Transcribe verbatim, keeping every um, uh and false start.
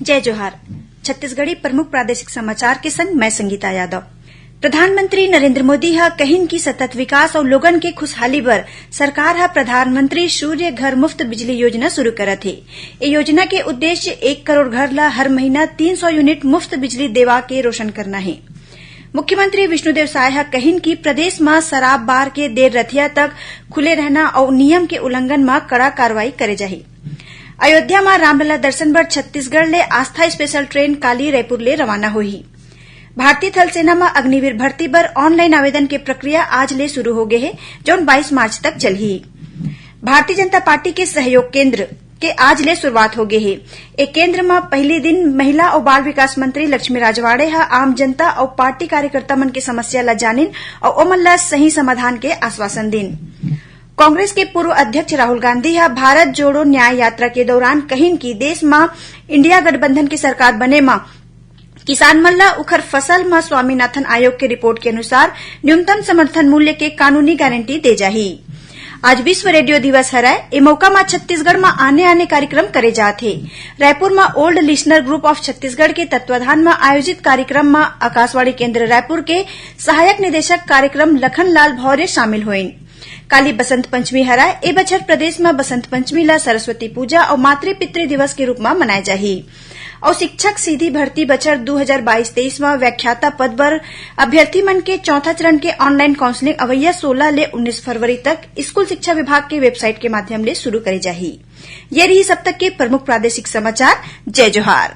जय जोहार। छत्तीसगढ़ी प्रमुख प्रादेशिक समाचार के संग मैं संगीता यादव। प्रधानमंत्री नरेंद्र मोदी ह कहिन कि सतत विकास अउ लोगन के खुशहाली बर सरकार ह प्रधानमंत्री सूर्य घर मुफ्त बिजली योजना शुरू करत हे। ए योजना के उद्देश्य एक करोड़ घर ल हर महीना तीन सौ यूनिट मुफ्त बिजली देवा के रोशन करना हे। मुख्यमंत्री विष्णुदेव साय ह कहिन कि प्रदेश म शराब बार के देर रतिया तक खुले रहना अउ नियम के उल्लंघन म कड़ा कार्रवाई करे जाही। अयोध्या म रामलला दर्शन बर छत्तीसगढ़ ले आस्था स्पेशल ट्रेन काली रायपुर ले रवाना होही। भारतीय थल सेना म अग्निवीर भर्ती बर ऑनलाइन आवेदन के प्रक्रिया आज ले शुरू हो गे हे, जौन बाईस मार्च तक चलही। भारतीय जनता पार्टी के सहयोग केंद्र के आज ले शुरुआत हो गे हे। ए केंद्र म पहली दिन महिला अउ बाल विकास मंत्री लक्ष्मी राजवाड़े ह आम जनता अउ पार्टी कार्यकर्ता मन के समस्या ल जानिन अउ ओमन ल सही समाधान के आश्वासन दिन। कांग्रेस के पूर्व अध्यक्ष राहुल गांधी ह भारत जोड़ो न्याय यात्रा के दौरान कहिन कि देश म इंडिया गठबंधन के सरकार बने म किसान मन ल उखर फसल म स्वामीनाथन आयोग के रिपोर्ट के अनुसार न्यूनतम समर्थन मूल्य के कानूनी गारंटी दे जाही। आज विश्व रेडियो दिवस हरय। ए मौका म छत्तीसगढ़ म आने-आने कार्यक्रम करे जात हे। रायपुर म old listener group of Chhattisgarh के तत्वाधान म आयोजित कार्यक्रम म आकाशवाणी केंद्र रायपुर के सहायक निदेशक कार्यक्रम लखनलाल भौर्य शामिल होइन। काली बसंत पंचमी हरय। ए बछर प्रदेश म बसंत पंचमी ल सरस्वती पूजा अउ मातृ पितृ दिवस के रूप म मनाए जाही। अउ शिक्षक सीधी भर्ती बछर दू हजार बाईस तेईस म व्याख्याता पद बर अभ्यर्थी मन के चौथा चरण के ऑनलाइन काउंसलिंग अवइया सोलह ले उन्नीस फरवरी तक स्कूल शिक्षा विभाग के वेबसाइट के माध्यम ले शुरू करे जाही। ये रहिस अब तक के प्रमुख प्रादेशिक समाचार। जय जोहार।